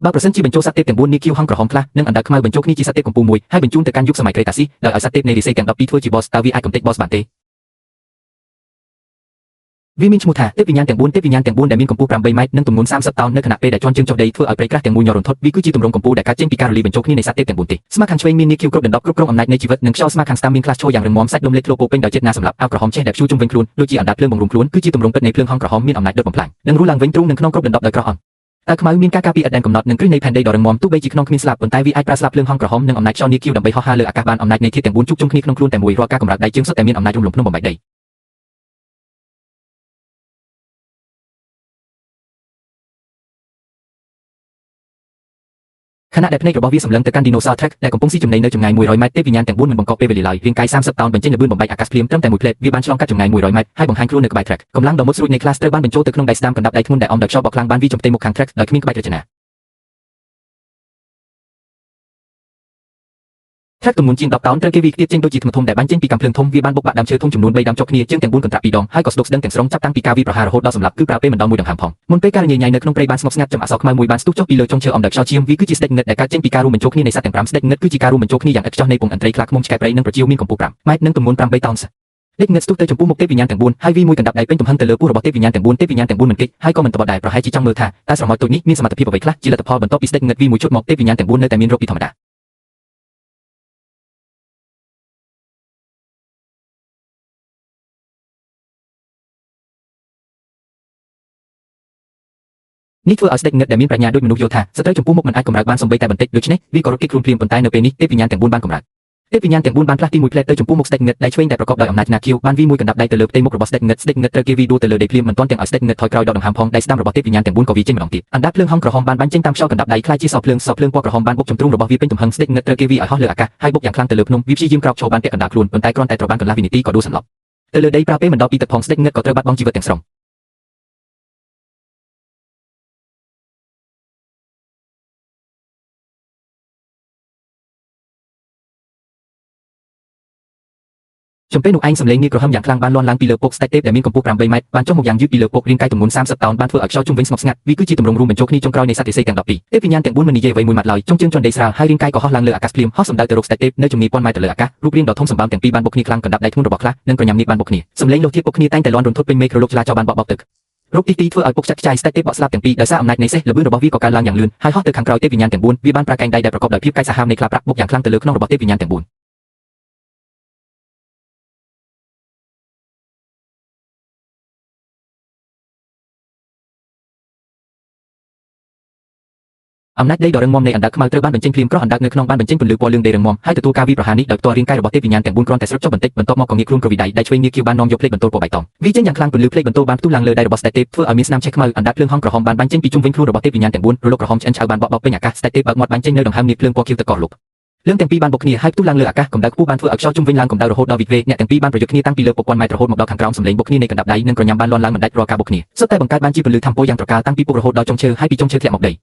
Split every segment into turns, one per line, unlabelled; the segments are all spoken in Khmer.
បើប្រសិនជាបញ្ចូលសត្វទេពទាំង4នាគខៀវហង្សក្រហមខ្លះនិងអណ្ដើកខ្មៅបញ្ចូលគ្នាជាសត្វទេពកំពូលមួយហើយបញ្ជូនទៅកាន់យុគសម័យក្រេតាស៊ីសដោយឲ្យសត្វទេពនៃរាសីទាំង12ធ្វើជា boss តើវាអាចកម្ទេច boss បានទេវាមានឈ្មោះថាទេពវិញ្ញាណទាំង4ទេពវិញ្ញាណទាំង4ដែលមានកម្ពស់8ម៉ែត្រនិងទម្ងន់30តោននៅខណៈពេលដែលជាន់ជើងចុះដីធ្វើឲ្យព្រៃក្រាស់ទាំងមូលញ័ររន្ធត់វាគឺជាទម្រង់កម្ពូលដែលកើតចេញពីការរលាយបញ្ចូលគ្នានៃសត្វទេពទាំង4ទេស្មាខាងឆ្វេងមាននាគខៀវគ្រប់ដណ្ដប់គ្រប់គ្រងអំណាចនៃជីវិតនិងខ្យល់ស្មាខាងស្ដាំមានខ្លះឈរយ៉ាងរឹងមាំសាច់ដុំលេចធ្លោពោពេញដោយចេតនាសម្លាប់អាវក្រហមឆេះដែលព្យួរជុំវិញខ្លួនដូចជាអណ្ដាតភ្លើងបង្រួមខ្លួនគឺជាទម្រង់ពិតនៃភ្លើងហង្សក្រហមមានអំណាចដុតបំផ្លាញនិងរស់ឡើងវិញទ្រូងនិងក្នុងគ្រប់ដណ្ដប់ដោយក្រោះអន់តើខ្មៅមានការការពារឥតដែនកំណត់និងគ្រឹះនៃផែនដីដ៏រឹងមាំទោះបីជាក្នុងគ្មានស្លាប់ប៉ុន្តែវាអាចប្រើស្លាបភ្លើងហង្សក្រហមនិងអំណាចខ្យល់នាគខៀវដើម្បីហោះហើរលើអាកាសបានអំណាចនៃធាតុទាំង4ជួបជុំគ្នាក្នុងខ្លួនតែមួយរាល់ការកម្រើកដៃជើងសុទ្ធតែមានអំណាចរំលំភ្នំបំបែកដីខណៈដែលភ្នែករបស់វាសម្លឹងទៅកាន់ Dinosaur Trek ដែលកំពុងស៊ីចំណីនៅចម្ងាយ100ម៉ែត្រទេពវិញ្ញាណទាំង4មិនបង្កពេលវេលាឡើយរាងកាយ30តោនបញ្ចេញល្បឿនបំបែកអាកាសភ្លាមត្រឹមតែមួយភ្លែតវាបានឆ្លងកាត់ចម្ងាយ100ម៉ែត្រហើយបង្ហាញខ្លួននៅក្បែរ Trek កម្លាំងដ៏មុតស្រួចនៃ Class ត្រូវបានបញ្ចូលទៅក្នុងដៃស្ដាំកណ្ដាប់ដៃធ្ងន់ដែលអមដោយខ្យល់បក់ខ្លាំងបានវាយចំផ្ទៃមុខខាង Trek ដោយគ្មានក្បាច់រចនា Trek ទម្ងន់ជាង10តោនត្រូវគេវាយខ្ទាតចេញដូចជាថ្មធំដែលបាញ់ចេញពីកាំភ្លើងធំវាបានបុកបាក់ដើមឈើធំចំនួន3ដើមចុកគ្នាជើងទាំង4កន្ត្រាក់2ដងហើយក៏ស្ដុកស្ដឹងទាំងស្រុងចាប់តាំងពីការវាយប្រហាររហូតដល់សម្លាប់គឺប្រើពេលមិនដល់មួយដង្ហើមផងមុនពេលការញញ៉ៃនៅក្នុងព្រៃបានស្ងប់ស្ងាត់ចំអក្សរខ្មៅមួយបានស្ទុះចុះពីលើចុងឈើអមដោយខ្យល់ឈាមវាគឺជាស្ដេចងឹតដែលកើតចេញពីការរួមបញ្ចូលគ្នានៃសត្វទាំង5ស្ដេចងឹតគឺជាការរួមបញ្ចូលគ្នាយ៉ាងឥតខ្ចោះនៃពងឥន្ទ្រីខ្លាឃ្មុំឆ្កែព្រៃនិងប្រជាមានកម្ពស់5ម៉ែត្រនិងទម្ងន់8តោនលេខងឹតស្ទុះទៅចំពោះមុខទេពវិញ្ញាណទាំង4ហើយវីមួយកណ្ដាប់ដៃពេញទំហឹងទៅលើពោះរបស់ទេពវិញ្ញាណទាំង4ទេពវិញ្ញាណទាំង4មិនគេចហើយក៏មិនត្បត់ដែរប្រហែលជាចង់មើលថាតើស្រមោចតូចនេះមានសមត្ថភាពអ្វីខ្លះជាលទ្ធផលបន្ទាប់ពីស្ដេចងឹតវីមួយឈុតមកទេពវិញ្ញាណទាំង4នៅតែមានរោគពីធម្មតានេះធ្វើឲ្យស្ដេចងឹតដែលមានប្រាជ្ញាដូចមនុស្សយល់ថាសត្រូវចំពោះមុខមិនអាចកម្រើកបានសូម្បីតែបន្តិចដូច្នេះវាក៏រត់គេចខ្លួនភ្លាមប៉ុន្តែនៅពេលនេះទេពវិញ្ញាណទាំង4បានកម្រើកទេពវិញ្ញាណទាំង4បានផ្លាស់ទីមួយផ្លែទៅចំពោះមុខស្ដេចងឹតដៃឆ្វេងដែលប្រកបដោយអំណាចណាខៀវបានវីមួយកណ្ដាប់ដៃទៅលើផ្ទៃមុខរបស់ស្ដេចងឹតស្ដេចងឹតត្រូវគេវីដួលទៅលើដីភ្លាមមិនទាន់ទាំងឲ្យស្ដេចងឹតថយក្រោយដកដង្ហើមផងដៃស្ដាំរបស់ទេពវិញ្ញាណទាំង4ក៏វីចេញម្ដងទៀតអណ្ដាតភ្លើងហង្សក្រហមបានបាញ់ចេញតាមខ្យល់កណ្ដាប់ដៃក្លាយជាសោភ្លើងសោភ្លើងពណ៌ក្រហមបានបុកចំទ្រូងរបស់វាពេញទំហឹងស្ដេចងឹតត្រូវគេវីឲ្យហោះលើអាកាសហើយបុកយ៉ាងខ្លាំងទៅលើភ្នំវាព្យាយាមក្រោកឈរបានពាក់កណ្ដាលខ្លួនប៉ុន្តែគ្រាន់តែត្រូវបានកន្លះវិនាទីក៏ដួលសន្លប់ទៅលើដីប្រើពេលមិនដល់ពីទឹកផងស្ដេចងឹតក៏ត្រូវបាត់បង់ជីវិតទាំងស្រុងចំពេលនោះឯងសំឡេងនាគក្រហមយ៉ាងខ្លាំងបានលាន់ឡើងពីលើពុកស្ដេចទេពដែលមានកម្ពស់8ម៉ែត្របានចុះមកយ៉ាងយឺតពីលើពុករាងកាយទម្ងន់30តោនបានធ្វើឲ្យខ្យល់ជុំវិញស្ងប់ស្ងាត់វាគឺជាទម្រង់រួមបញ្ចូលគ្នាចុងក្រោយនៃសត្វរាសីទាំង12ទេពវិញ្ញាណទាំង4មិននិយាយអ្វីមួយម៉ាត់ឡើយចុងជើងជន់ដីស្រាលហើយរាងកាយក៏ហោះឡើងលើអាកាសភ្លាមហោះសម្ដៅទៅរកស្ដេចទេពនៅជំនាញពាន់ម៉ែត្រទៅលើអាកាសរូបរាងដ៏ធំសម្បើមទាំងពីរបានបុកគ្នាខ្លាំងកណ្ដាប់ដៃធ្ងន់របស់ខ្លះនិងក្រញាំនាគបានបុកគ្នាសំឡេងលោះធៀបពុកគ្នាតែងតែលាន់រន្ធត់ពេញមេឃរលកចលាចលបានបក់បោកទឹករោគទី2ធ្វើឲ្យពុកចាត់ខ្ចាយស្ដេចទេពបក់ស្លាប់ទាំងពីរដោយសារអំណាចនៃសេះល្បឿនរបស់វាក៏កើនឡើងយ៉ាងលឿនហើយហោះទៅខាងក្រោយទេពវិញ្ញាណទាំង4វាបានប្រើកែងដៃដែលប្រកបដោយភាពកាចសាហាវនៃខ្លាប្រាក់បុកយ៉ាងខ្លាំងទៅលើខ្នងរបស់ទេពវិញ្ញាណទាំង4អំណាចដីដ៏រឹងមាំនៃអណ្ដើកខ្មៅត្រូវបានបញ្ចេញភ្លាមក្រោះអណ្ដើកនៅក្នុងបានបញ្ចេញពន្លឺពណ៌លឿងដីរឹងមាំហើយទទួលការវាយប្រហារនេះដោយផ្ទាល់រាងកាយរបស់ទេពវិញ្ញាណទាំង4គ្រាន់តែស្រុតចុះបន្តិចបន្ទាប់មកក៏ងាកខ្លួនក្រវីដៃដៃឆ្វេងនាគខៀវបាននាំយកផ្លេកបន្ទោលពណ៌បៃតងវាចេញយ៉ាងខ្លាំងពន្លឺផ្លេកបន្ទោលបានផ្ទុះឡើងលើដៃរបស់ស្ដេចទេពធ្វើឲ្យមានស្នាមឆេះខ្មៅអណ្ដើកភ្លើងហង្សក្រហមបានបាញ់ចេញពីជុំវិញខ្លួនរបស់ទេពវិញ្ញាណទាំង4រលកក្រហមឆ្អិនឆ្អៅបានបក់បោកពេញអាកាសស្ដេចទេពបើកមាត់បាញ់ចេញនៅដង្ហើមនាគភ្លើងពណ៌ខៀវទឹកកកលុបលើងទាំងពីរបានបុកគ្នាហើយផ្ទុះឡើងលើអាកាសកម្ដៅខ្ពស់បានធ្វើឲ្យខ្យល់ជុំវិញឡើងកម្ដៅរហូតដល់វិវេអ្នកទាំងពីរបានប្រយុទ្ធគ្នាតាំងពីលើពុកពាន់ម៉ែត្ររហូតមកដល់ខាងក្រោមសំឡេងបុកគ្នានៃកណ្ដាប់ដៃនិងក្រញាំបានលាន់ឡើងមិនដាច់រាល់ការបុកគ្នាសុទ្ធតែបង្កើតបានជាពន្លឺធំពោយ៉ាងត្រកាលតាំងពីពុករហូតដល់ចុងឈើហើយពីចុងឈើធ្លាក់មកដ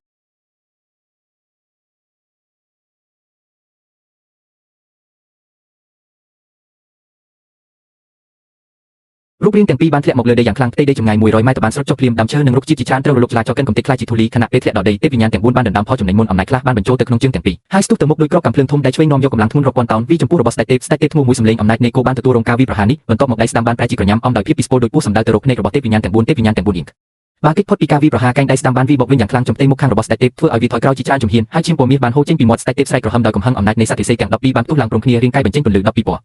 ីរូបរាងទាំងពីរបានធ្លាក់មកលើដីយ៉ាងខ្លាំងផ្ទៃដីចម្ងាយ100ម៉ែត្របានស្រុតចុះភ្លាមដើមឈើនិងរុក្ខជាតិជាច្រើនត្រូវរលកចលាចលកិនកំទេចក្លាយជាធូលីខណៈពេលធ្លាក់ដល់ដីទេពវិញ្ញាណទាំង4បានដណ្ដើមផលចំណេញមុនអំណាចខ្លះបានបញ្ចូលទៅក្នុងជើងទាំងពីរហើយស្ទុះទៅមុខដោយគ្រាប់កាំភ្លើងធំដែលឆ្វេងនាំយកកម្លាំងធ្ងន់រាប់ពាន់តោនវីចំពោះរបស់ស្ដេចទេពស្ដេចទេពធ្មូមួយសម្លេងអំណាចនៃគោបានទទួលរងការវាយប្រហារនេះបន្ទាប់មកដៃស្ដាំបានប្រែជាក្រញាំអំដោយភាពពិស្ពោដោយពោះសម្ដៅទៅរកភ្នែករបស់ទេពវិញ្ញាណទាំង4ទេពវិញ្ញាណទាំង4អៀងបាគិចផុតពីការវាយប្រហារកែងដៃស្ដាំបានវាយបកវិញយ៉ាងខ្លាំងចំផ្ទៃមុខខាងរបស់ស្ដេចទេពធ្វើឲ្យវាថយក្រោយជាច្រើនជំហានហើយឈាមពណ៌មាសបានហូរចេញពីមាត់ស្ដេចទេពស្រែកក្រហមដោយកំហឹងអំណាចនៃសត្វរាសីទាំង12បានផ្ទុះឡើងព្រមគ្នារាងកាយបញ្ចេញពន្លឺ12ពណ៌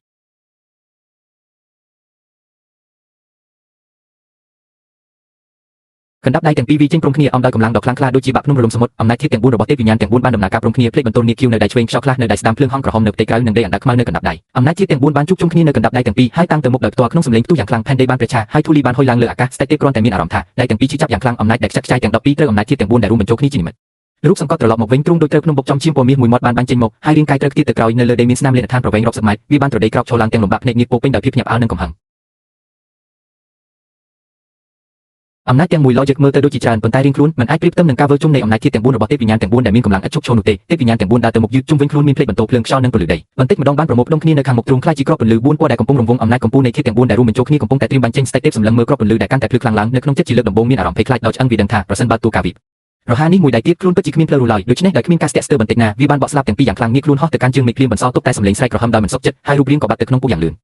កណ្ដាប់ដៃទាំងពីរវាចេញព្រមគ្នាអំដោយកម្លាំងដ៏ខ្លាំងក្លាដូចជាបាក់ភ្នំរលំសមុទ្រអំណាចធាតុទាំង4របស់ទេពវិញ្ញាណទាំង4បានដំណើរការព្រមគ្នាភ្លេចបន្ទោលនាគខៀវនៅដៃឆ្វេងខ្យល់ខ្លះនៅដៃស្ដាំភ្លើងហង្សក្រហមនៅផ្ទៃក្រៅនិងដីអណ្ដើកខ្មៅនៅកណ្ដាប់ដៃអំណាចធាតុទាំង4បានជួបជុំគ្នានៅកណ្ដាប់ដៃទាំងពីរហើយតាំងទៅមុខដោយផ្ទាល់ក្នុងសម្លេងផ្ទុះយ៉ាងខ្លាំងផែនដីបានប្រឆាហើយធូលីបានហុយឡើងលើអាកាសស្ដេចទេពគ្រាន់តែមានអារម្មណ៍ថាដៃទាំងពីរឈឺចាប់យ៉ាងខ្លាំងអំណាចដែលខ្ចាត់ខ្ចាយទាំង12ត្រូវអំណាចធាតុទាំង4ដែលរួមបញ្ចូលគ្នាជានិមិត្តរូបសង្កត់ត្រឡប់មកវិញទ្រង់ដូចត្រូវភ្នំបុកចំឈាមពណ៌មាសមួយមាត់បានបាញ់ចេញមកហើយរាងកាយត្រូវខ្ទាតទៅក្រោយនៅលើដីមានស្នាមលេខឋានប្រវែងរាប់សិបម៉ែត្រវាបានត្រដីក្រោកឈរឡើងទាំងលំបាកភ្នែកនាគពោពេញដោយភាពភ្ញាក់ផ្អើលនិងកំហឹងអំណាចទាំងមួយ logic មើលទៅដូចជាច្រើនប៉ុន្តែរៀងខ្លួនមិនអាចប្រៀបផ្ទឹមនឹងការវិលជុំនៃអំណាចធាតុទាំង4របស់ទេពវិញ្ញាណទាំង4ដែលមានកម្លាំងឥតឈប់ឈរនោះទេទេពវិញ្ញាណទាំង4ដើរទៅមុខយឺតជុំវិញខ្លួនមានផ្លេកបន្ទោភ្លើងខ្យល់និងពន្លឺដីបន្តិចម្ដងបានប្រមូលផ្ដុំគ្នានៅខាងមុខទ្រូងក្លាយជាគ្រាប់ពន្លឺ4ពណ៌ដែលកំពុងរង្វង់អំណាចកំពូលនៃធាតុទាំង4ដែលរួមបញ្ចូលគ្នាកំពុងតែត្រៀមបាញ់ចេញស្ដេចទេពសម្លឹងមើលគ្រាប់ពន្លឺដែលកាន់តែភ្លឺខ្លាំងឡើងនៅក្នុងចិត្តជាលើកដំបូងមានអារម្មណ៍ភ័យខ្លាចដោយឆ្អឹងវាដឹងថាប្រសិនបើទូការវិ រហានេះមួយដៃទៀតខ្លួនពិតជាគ្មានផ្លូវរួចឡើយដូច្នេះដោយគ្មានការស្ទាក់ស្ទើរបន្តិចណាវាបានបក់ស្លាប់ទាំងពីរយ៉ាងខ្លាំងងាកខ្លួនហោះទៅកាន់ជើងមេឃភ្លាមបន្សល់ទុកតែសំឡេងស្រែកក្រហមដោយមិនសុខចិត្តហើយរូបរាងក៏បាត់ទៅក្នុងពុកយ៉ាងលឿន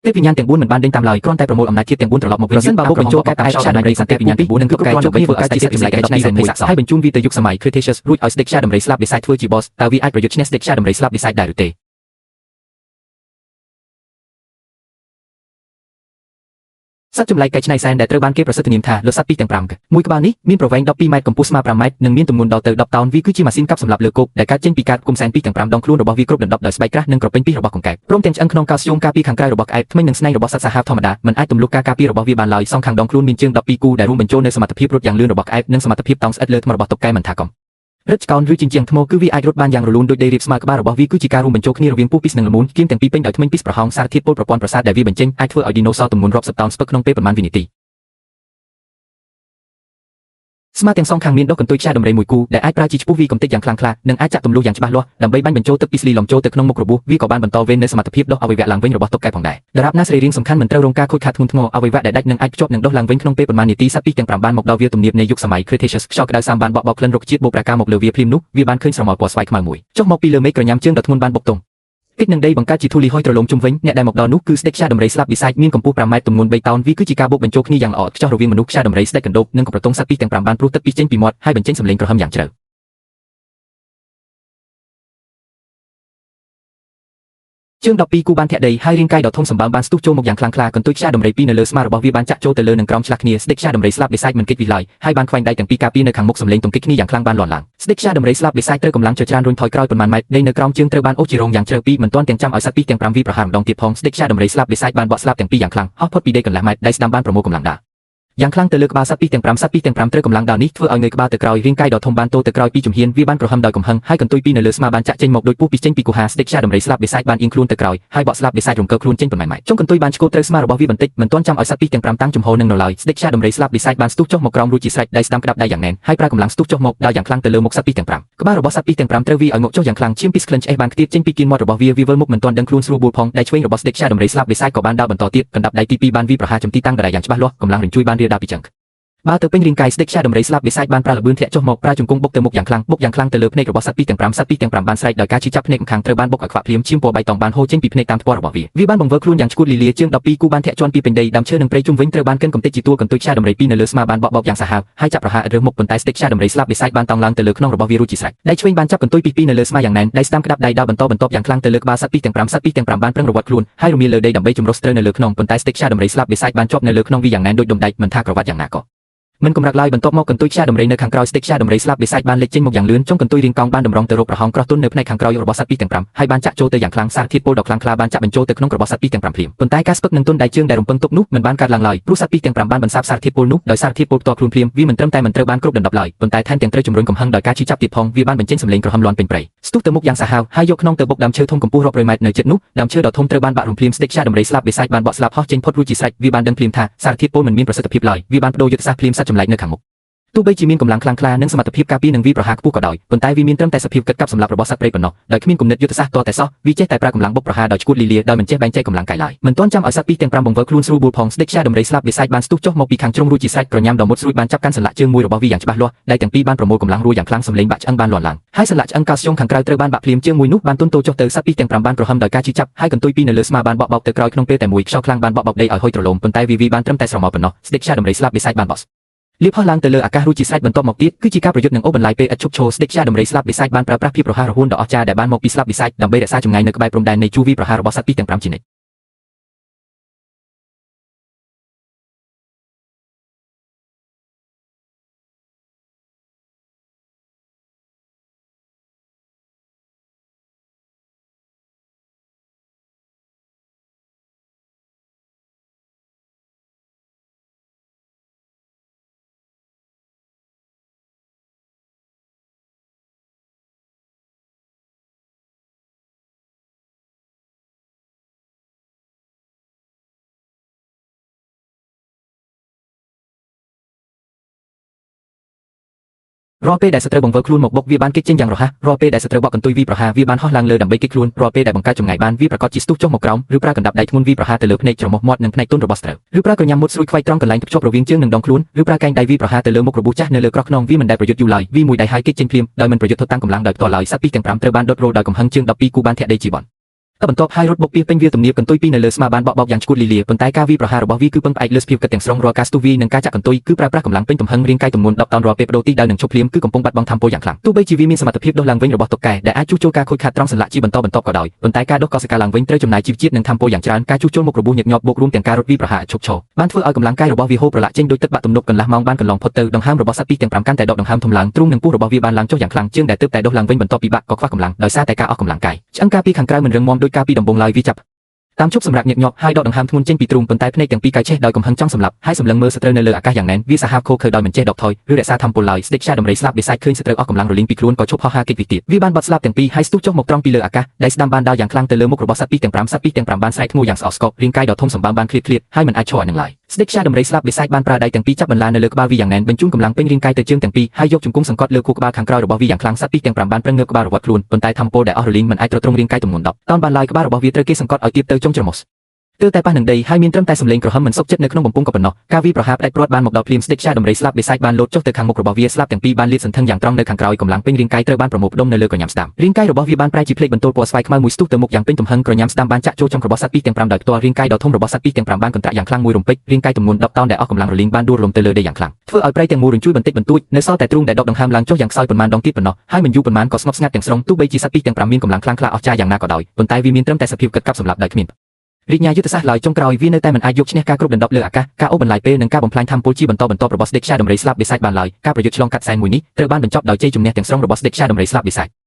ទេពវិញ្ញាណទាំង4មិនបានដេញតាមឡើយគ្រាន់តែប្រមូលអំណាចជាតិទាំង4ត្រឡប់មកវិញប្រសិនបើបុកបញ្ចូលកែតែខ្យល់ដំរីសន្តិវិញ្ញាណទី4និងគ្រប់កែចូលគ្នាធ្វើឲ្យជាចម្លែក12សែន20ស័ក្តិហើយបញ្ជូនវាទៅយុគសម័យ Cretaceous រួចឲ្យស្ដេចខ្យាដំរីស្លាប់បិសាចធ្វើជា boss តើវាអាចប្រយុទ្ធឈ្នះស្ដេចខ្យាដំរីស្លាប់បិសាចដែរឬទេសត្វចម្លែកកែច្នៃសែនដែលត្រូវបានគេប្រសិទ្ធនាមថាលើសត្វពីរទាំង5មួយក្បាលនេះមានប្រវែង12ម៉ែត្រកម្ពស់ស្មើ5ម៉ែត្រនិងមានទម្ងន់ដល់ទៅ10តោនវាគឺជាម៉ាស៊ីនកាប់សម្លាប់លើគោកដែលកើតចេញពីការគុំសែនពីរទាំង5ដងខ្លួនរបស់វាគ្រប់ដណ្ដប់ដោយស្បែកក្រាស់និងក្រពេញពីរបស់កង្កែបព្រមទាំងឆ្អឹងក្នុងកាល់ស្យូមការពារខាងក្រៅរបស់ក្អែបធ្មេញនិងស្នែងរបស់សត្វសាហាវធម្មតាមិនអាចទម្លុះការការពាររបស់វាបានឡើយសងខាងដងខ្លួនមានជើង12គូដែលរួមបញ្ចូលនូវសមត្ថភាពរត់យ៉ាងលឿនរបស់ក្អែបនិងសមត្ថភាពតោងស្អិតលើថ្មរបស់តុកកែមិនថាកំរឹតឆ្កោនឬជញ្ជាំងថ្មគឺវាអាចរត់បានយ៉ាងរលូនដូចដីរាបស្មើក្បាលរបស់វាគឺជាការរួមបញ្ចូលគ្នារវាងពស់ពីសនិងល្មូនគៀមទាំងពីរពេញដោយធ្មេញពីសប្រហោងសារធាតុពុលប្រព័ន្ធប្រសាទដែលវាបញ្ចេញអាចធ្វើឲ្យឌីណូស័រទម្ងន់រាប់សិបតោនស្ពឹកក្នុងពេលប៉ុន្មានវិនាទីស្មាទាំងសងខាងមានដុះកន្ទុយខ្យាដំរីមួយគូដែលអាចប្រើជាឈ្មោះវីកំទេចយ៉ាងខ្លាំងក្លានិងអាចចាក់ទម្លុះយ៉ាងច្បាស់លាស់ដើម្បីបាញ់បញ្ចូលទឹកពីស្លីឡំចូលទៅក្នុងមុខរបួសវាក៏បានបន្តវេននៅសមត្ថភាពដុះអវយវៈឡើងវិញរបស់តុកកែផងដែរដរាបណាសរីរាង្គសំខាន់មិនត្រូវរងការខូចខាតធ្ងន់ធ្ងរអវយវៈដែលដាច់នឹងអាចភ្ជាប់និងដុះឡើងវិញក្នុងពេលប៉ុន្មាននាទីសត្វពីរទាំង5បានមកដល់វាលទំនាបនៃយុគសម័យ Cretaceous ខ្យល់ក្តៅសាមបានបក់បោកក្លិនរុក្ខជាតិបូកប្រាការមកលើវាភ្លាមនោះវាបានឃើញស្រមោលពណ៌ស្វាយខ្មៅមួយចុះមកពីលើមេឃក្រញាំជើងដ៏ធ្ងន់បានបុកទង់កិច្ចនឹងដីបង្កើតជាធូលីហុយទ្រលោមជុំវិញអ្នកដែលមកដល់នោះគឺស្ដេចខ្យាដំរីស្លាប់បិសាចមានកម្ពស់5ម៉ែត្រទម្ងន់3តោនវាគឺជាការបូកបញ្ចូលគ្នាយ៉ាងល្អឥតខ្ចោះរវាងមនុស្សខ្យាដំរីស្ដេចកណ្ដូបនិងកប្រទង់សត្វពីរទាំង5បានព្រុសទឹកពីចេញពីមាត់ហើយបញ្ចេញសំឡេងក្រហមយ៉ាងជ្រៅជើង12គូបានធាក់ដីហើយរាងកាយដ៏ធំសម្បើមបានស្ទុះចូលមកយ៉ាងខ្លាំងក្លាកន្ទុយខ្យាដំរីពីរនៅលើស្មារបស់វាបានចាក់ចូលទៅលើនឹងក្រោមឆ្លាស់គ្នាស្ដេចខ្យាដំរីស្លាប់បិសាចមិនគេចវិឡើយហើយបានខ្វែងដៃទាំងពីរការពារនៅខាងមុខសំឡេងទង្គិចគ្នាយ៉ាងខ្លាំងបានលាន់ឡើងស្ដេចខ្យាដំរីស្លាប់បិសាចត្រូវកម្លាំងចច្រានរុញថយក្រោយប៉ុន្មានម៉ែត្រដីនៅក្រោមជើងត្រូវបានអូសជារងយ៉ាងជ្រៅពីមិនទាន់ទាំងចាំឲ្យសត្វពីរទាំង5វីប្រហារម្ដងទៀតផងស្ដេចខ្យាដំរីស្លាប់បិសាចបានបក់ស្លាប់ទាំងពីរយ៉ាងខ្លាំងហោះផុតពីដីកន្លះម៉ែត្រដៃស្ដាំបានប្រមូលកម្លាំងដាយ៉ាងខ្លាំងទៅលើក្បាលសត្វពីរទាំង5សត្វពីរទាំង5ត្រូវកម្លាំងដាល់នេះធ្វើឲ្យងើយក្បាលទៅក្រោយរាងកាយដ៏ធំបានទោទៅក្រោយពីជំហានវាបានក្រហមដោយកំហឹងហើយកន្ទុយពីរនៅលើស្មាបានចាក់ចេញមកដោយពុះពីចេញពីគូហាស្ដេចខ្យាដំរីស្លាប់បិសាចបានអៀងខ្លួនទៅក្រោយហើយបក់ស្លាប់បិសាចរំកើខ្លួនចេញប៉ុន្មានម៉ែត្រចុងកន្ទុយបានឆ្កួតត្រូវស្មារបស់វាបន្តិចមិនទាន់ចាំឲ្យសត្វពីរទាំង5តាំងជំហរនឹងនៅឡើយស្ដេចខ្យាដំរីស្លាប់បិសាចបានស្ទុះចុះមកក្រោមរួចជាស្រេចដៃស្ដាំក្តាប់ដៃយ៉ាងណែនហើយប្រើកម្លាំងស្ទុះចុះមកដល់យ៉ាងខ្លាំងទៅលើមុខសត្វពីរទាំង5ក្បាលរបស់សត្វពីរទាំង5ត្រូវវាឲ្យងក់ចុះយ៉ាងខ្លាំងឈាមពីស្ក្លិនឆ្អេះបានខ្ទាតចេញពីគៀនមាត់របស់វាវាវិលមុខមិនទាន់ដឹងខ្លួនស្រួលបួលផងដៃឆ្វេងរបស់ស្ដេចខ្យាដំរីស្លាប់បិសាចក៏បានដើរបន្តទៀតកណ្ដាប់ដៃទី2បានវាប្រហារចំទីតាំងដដែលយ៉ាងច្បាស់លាស់កម្លាំងរញ្ជួយបានរាលដាលពីចឹងបើទៅពេញរាងកាយស្ដេចខ្យាដំរីស្លាប់បិសាចបានប្រើល្បឿនធាក់ចុះមកប្រើជង្គង់បុកទៅមុខយ៉ាងខ្លាំងបុកយ៉ាងខ្លាំងទៅលើភ្នែករបស់សត្វពីរទាំង5សត្វពីរទាំង5បានស្រែកដោយការឈឺចាប់ភ្នែកម្ខាងត្រូវបានបុកឲ្យខ្វាក់ភ្លាមឈាមពណ៌បៃតងបានហូរចេញពីភ្នែកតាមថ្ពាល់របស់វាវាបានបង្វិលខ្លួនយ៉ាងឈួតលីលាជើង12គូបានធាក់ជាន់ពីពេញដីដើមឈើនិងព្រៃជុំវិញត្រូវបានកិនកំទេចជាទួលកន្ទុយខ្យាដំរីពីរនៅលើស្មាបានបក់បោកយ៉ាងសាហាវហើយចាប់ប្រហារឥតរើសមុខប៉ុន្តែស្ដេចខ្យាដំរីស្លាប់បិសាចបានតោងឡើងទៅលើខ្នងរបស់វារួចជាស្រេចដៃឆ្វេងបានចាប់កន្ទុយពីពីរនៅលើស្មាយ៉ាងណែនដៃស្ដាំក្តាប់ដៃដើរបន្តបន្ទាប់យ៉ាងខ្លាំងទៅលើក្បាលសត្វពីរទាំង5សត្វពីរទាំង5បានប្រឹងរវាត់ខ្លួនហើយរមៀលលើដីដើម្បីជំរុះស្ត្រូវនៅលើខ្នងប៉ុន្តែស្ដេចខ្យាដំរីស្លាប់បិសាចបានជាប់នៅលើខ្នងវាយ៉ាងណែនដូចដុំដែកមិនថាក្រវ៉ាត់យ៉ាងណាក៏មិនកម្រើកឡើយបន្ទាប់មកកន្ទុយខ្យាដំរីនៅខាងក្រោយស្ដេចខ្យាដំរីស្លាប់បិសាចបានលេចចេញមកយ៉ាងលឿនចុងកន្ទុយរាងកោងបានតម្រង់ទៅរកប្រហោងក្រោះទន់នៅផ្នែកខាងក្រោយរបស់សត្វពីរទាំង5ហើយបានចាក់ចូលទៅយ៉ាងខ្លាំងសារធាតុពុលដ៏ខ្លាំងក្លាបានចាក់បញ្ចូលទៅក្នុងរបស់សត្វពីរទាំង5ភ្លាមប៉ុន្តែការស្ពឹកនឹងទន់ដៃជើងដែលរំពឹងទុកនោះមិនបានកើតឡើងឡើយព្រោះសត្វពីរទាំង5បានបន្សាបសារធាតុពុលនោះដោយសារធាតុពុលផ្ទាល់ខ្លួនភ្លាមវាមិនត្រឹមតែមិនត្រូវបានគ្រប់ដណ្ដប់ឡើយប៉ុន្តែថែមទាំងត្រូវជំរុញកំហឹងដោយការឈឺចាប់ទៀតផងវាបានបញ្ចេញសំឡេងក្រហមលាន់ពេញព្រៃស្ទុះទៅមុខយ៉ាងសាហាវហើយយកខ្នងទៅបុកដើមឈើធំកម្ពស់រាប់រយម៉ែត្រនៅជិតនោះដើមឈើដ៏ធំត្រូវបានបាក់រំភ្លាមស្ដេចខ្យាដំរីស្លាប់បិសាចបានបក់ស្លាប់ហោះចេញផុតរួចជាស្រេចវាបានដឹងភ្លាមថាសារធាតុពុលមិនមានប្រសិទ្ធភាពឡើយវាបានប្ដូរយុទ្ធសាស្ត្រភ្លាមសត្វចម្លែកនៅខាងមុខទោះបីជាមានកម្លាំងខ្លាំងក្លានិងសមត្ថភាពការពារនិងវាយប្រហារខ្ពស់ក៏ដោយប៉ុន្តែវាមានត្រឹមតែសភាពគិតកាប់សម្លាប់របស់សត្វព្រៃប៉ុណ្ណោះដោយគ្មានគំនិតយុទ្ធសាស្ត្រទាល់តែសោះវាចេះតែប្រើកម្លាំងបុកប្រហារដោយឈួតលីលាដោយមិនចេះបែងចែកកម្លាំងកាយឡើយមិនទាន់ចាំឲ្យសត្វពីរទាំង5បង្វិលខ្លួនស្រួលបួលផងស្ដេចខ្យាដំរីស្លាប់បិសាចបានស្ទុះចុះមកពីខាងជ្រុងរួចជាស្រេចក្រញាំដ៏មុតស្រួចបានចាប់កាន់សន្លាក់ជើងមួយរបស់វាយ៉ាងច្បាស់លាស់ដែលទាំងពីរបានប្រមូលកម្លាំងរួចយ៉ាងខ្លាំងសំឡេងបាក់ឆ្អឹងបានលាន់ឡើងហើយសន្លាក់ឆ្អឹងកាល់ស្យូមខាងក្រៅត្រូវបានបាក់ភ្លាមជើងមួយនោះបានទន់ទោចុះទៅសត្វពីរទាំង5បានក្រហមដោយការឈឺចាប់ហើយកន្ទុយពីរនៅលើស្មាបានបក់បោកទៅក្រោយក្នុងពេលតែមួយខ្យល់ខ្លាំងបានបក់បោកដីឲ្យហុយទ្រលោមប៉ុន្តែវាបានត្រឹមតែស្រមោលប៉ុណ្ណោះស្ដេចខ្យាដំរីស្លាប់បិសាចបានបោះលៀបហោះឡើងទៅលើអាកាសរួចជាស្រេចបន្ទាប់មកទៀតគឺជាការប្រយុទ្ធនឹងអូបន្លាយពេលឥតឈប់ឈរស្ដេចខ្យាដំរីស្លាប់បិសាចបានប្រើប្រាស់ភាពរហ័សរហួនដ៏អស្ចារ្យដែលបានមកពីស្លាប់បិសាចដើម្បីរក្សាចម្ងាយនៅក្បែរព្រំដែននៃជួរវីប្រហាររបស់សត្វពីរទាំង5ជានិច្ច រាល់ពេលដែលសត្រូវបង្វិលខ្លួនមកបុកវាបានគេចចេញយ៉ាងរហ័សរាល់ពេលដែលសត្រូវបក់កន្ទុយវីប្រហាវាបានហោះឡើងលើដើម្បីគេចខ្លួនរាល់ពេលដែលបង្កើតចម្ងាយបានវាប្រកាសជាស្ទុះចុះមកក្រោមឬប្រើកណ្ដាប់ដៃធ្ងន់វីប្រហាទៅលើភ្នែកច្រមុះមាត់និងផ្នែកទន់របស់សត្រូវឬប្រើក្រញាំមុតស្រួយខ្វែកត្រង់កន្លែងភ្ជាប់រវាងជើងនិងដងខ្លួនឬប្រើកែងដៃវីប្រហាទៅលើមុខរបួសចាស់នៅលើក្រោះខ្នងវាមិនដែលប្រយុទ្ធយូរឡើយវីមួយដៃហើយគេចចេញភ្លាមដោយមិនប្រយុទ្ធតាំងកម្លាំងដោយផ្ទាល់ឡើយសត្វពីរទាំង5ត្រូវបានដុតរោលដោយកំហឹងជាង12គូបានធាក់ដីជីវ័ន តបន្ទាប់ហើយរត់បុកពីពេញវាលទំនាបកន្ទុយពីរនៅលើស្មាបានបក់បោកយ៉ាងឈួតលីលាប៉ុន្តែការវីប្រហាររបស់វាគឺពឹងផ្អែកលើសភាពគិតទាំងស្រុងរាល់ការស្ទុះវីនិងការចាក់កន្ទុយគឺប្រើប្រាស់កម្លាំងពេញទំហឹងរាងកាយទម្ងន់10តោនរាល់ពេលបដូរទីដៅនិងឈប់ភ្លាមគឺកំពុងបាត់បង់ថាមពលយ៉ាងខ្លាំងទោះបីជាវាមានសមត្ថភាពដុះឡើងវិញរបស់តុកកែដែលអាចជួសជុលការខូចខាតត្រង់សន្លាក់ជាបន្តបន្ទាប់ក៏ដោយប៉ុន្តែការដុះកោសិកាឡើងវិញត្រូវចំណាយជីវជាតិនិងថាមពលយ៉ាងច្រើនការជួសជុលមុខរបួសញឹកញាប់បូករួមទាំងការរត់វីប្រហារឈប់ឈរបានធ្វើឲ្យកម្លាំងកាយរបស់វាហូរប្រឡាក់ចេញដោយទឹកបាក់ទំនប់កន្លះម៉ោងបានកន្លងផុតទៅដង្ហើមរបស់សត្វពីរទាំង5កាន់តែដកដង្ហើមធំឡើងទ្រូងនិងពោះរបស់វាបានឡើងចុះយ៉ាងខ្លាំងជាងដែលទើបតែដុះឡើងវិញបន្ទាប់ពីបាក់ក៏ខ្វះកម្លាំងដោយសារតែការអស់កម្លាំងកាយឆ្អឹងការពីខាងក្រៅមិនរឹងមាំដូចកាលពីដំបូងឡើយវាចាប់តាមជប់សម្រាប់ញឹកញាប់ហើយដកដង្ហើមធ្ងន់ចេញពីទ្រូងប៉ុន្តែភ្នែកទាំងពីរកៅឆេះដោយកំហឹងចង់សម្លាប់ហើយសម្លឹងមើលសត្រូវនៅលើអាកាសយ៉ាងណែនវាសាហាវឃោរឃៅដោយមិនចេះដកថយឬរក្សាធម្មពលឡើយស្ដេចខ្យាដំរីស្លាប់បិសាចឃើញសត្រូវអស់កម្លាំងរលីងពីខ្លួនក៏ឈប់ហោះហើរគេចវិទៀតវាបានបត់ស្លាប់ទាំងពីរហើយស្ទុះចុះមកត្រង់ពីលើអាកាសដៃស្ដាំបានដើរយ៉ាងខ្លាំងទៅលើមុខរបស់សត្វពីរទាំង5សត្វពីរទាំង5បានស្រែកធ្ងួយ៉ាងស្អកស្កប់រាងកាយដ៏ធំសម្បើមបានឃ្លាតឃ្លាតហើយមិនអាចឈរឲ្យនឹងឡើយស្ដេចខ្យាដំរីស្លាប់បិសាចបានប្រើដៃទាំងពីរចាប់បន្លានៅលើក្បាលវាយ៉ាងណែនបញ្ជូនកម្លាំងពេញរាងកាយទៅជើងទាំងពីរហើយយកជង្គង់សង្កត់លើខួរក្បាលខាងក្រោយរបស់វាយ៉ាងខ្លាំងសត្វពីរទាំង5បានប្រឹងងើបក្បាលរវត្តខ្លួនប៉ុន្តែធម្មពលដែលអស់រលីងមិនអាចទ្រទ្រង់រាងកាយទម្ងន់10តោនបានឡើយក្បាលរបស់វាត្រូវគេសង្កត់ឲ្យទាបទៅចុងច្រមុះទើបតែប៉ះនឹងដីហើយមានត្រឹមតែសំឡេងក្រហមមិនសុខចិត្តនៅក្នុងបំពង់ក៏ប៉ុណ្ណោះការវីប្រហារផ្ដាច់ព្រាត់បានមកដល់ភ្លាមស្ដេចខ្យាដំរីស្លាប់បិសាចបានលោតចុះទៅខាងមុខរបស់វាស្លាប់ទាំងពីរបានលាតសន្ធឹងយ៉ាងត្រង់នៅខាងក្រោយកម្លាំងពេញរាងកាយត្រូវបានប្រមូលផ្ដុំនៅលើក្រញាំស្ដាំរាងកាយរបស់វាបានប្រែជាភ្លេចបន្ទោលពណ៌ស្វាយខ្មៅមួយស្ទុះទៅមុខយ៉ាងពេញទំហឹងក្រញាំស្ដាំបានចាក់ចូលចុងរបស់សត្វពីរទាំង5ដោយផ្ទាល់រាងកាយដ៏ធំរបស់សត្វពីរទាំង5បានកន្ត្រាក់យ៉ាងខ្លាំងមួយរំពេចរាងកាយទម្ងន់10តោនដែលអស់កម្លាំងរលីងបានដួលរលំទៅលើដីយ៉ាងខ្លាំងធ្វើឲ្យព្រៃទាំងមូលរញ្ជួយបន្តិចបន្តួចនៅសល់តែទ្រូងដែលដកដង្ហើមឡើងចុះយ៉ាងខ្សោយប៉ុន្មានដងទៀតប៉ុណ្ណោះហើយមិនយូរប៉ុន្មានក៏ស្ងប់ស្ងាត់ទាំងស្រុងទោះបីជាសត្វពីរទាំង5មានកម្លាំងខ្លាំងក្លាអស្ចារ្យយ៉ាងណាក៏ដោយប៉ុន្តែវាមានត្រឹមតែសភាពគិតកាប់សម្លាប់ដោយគ្មានរាជញាយុទ្ធសាស្ត្រឡើយចុងក្រោយវានៅតែមិនអាចយកឈ្នះការគ្រប់ដណ្ដប់លើអាកាសការអូសបន្លាយពេលនិងការបំផ្លាញធម្មពលជាបន្តបន្ទាប់របស់ស្ដេចខ្យាដំរីស្លាប់បិសាចបានឡើយការប្រយុទ្ធឆ្លងកាត់សែនមួយនេះត្រូវបានបញ្ចប់ដោយជ័យជំនះទាំងស្រុងរបស់ស្ដេចខ្យាដំរីស្លាប់បិសាច។